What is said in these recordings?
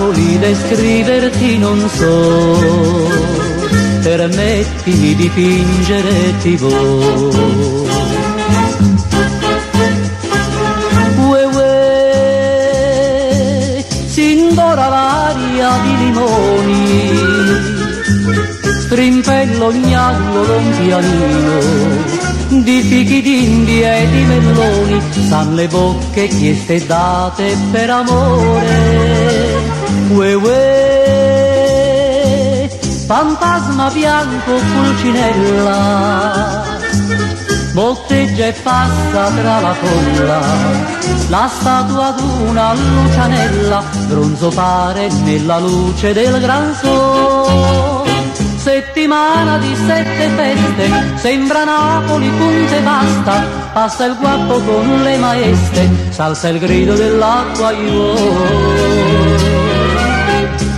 Napoli descriverti non so, permettimi dipingere ti vo. Ue ue, s'indora l'aria di limoni, strimpello ogni angolo un pianino, di fichi d'India e di melloni, san le bocche chieste e date per amore. Ue ue, fantasma bianco pulcinella, volteggia e passa tra la folla, la statua d'una lucianella, bronzo pare nella luce del gran sol. Settimana di sette feste, sembra Napoli punto e basta, passa il guappo con le maeste, salsa il grido dell'acqua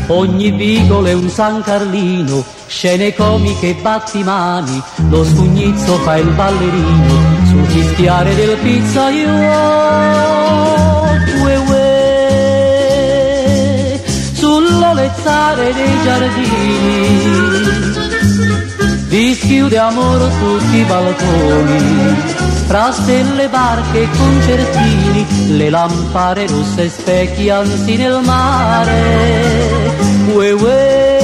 Ogni vicolo è un San Carlino, scene comiche e battimani, lo scugnizzo fa il ballerino sul fischiare del pizzaiolo. Ue ue, sull'olezzare dei giardini, dischiude amor tutti i balconi, fra stelle, barche e concertini, le lampare rosse specchiansi nel mare. Ue ue,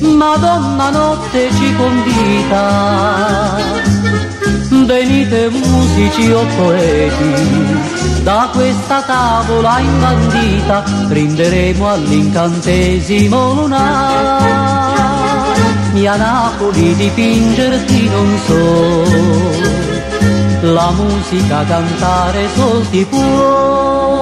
Madonna notte ci convita, venite musici o poeti, da questa tavola imbandita brinderemo all'incantesimo lunar. Mia Napoli dipingerti non so, la musica cantare sol ti può.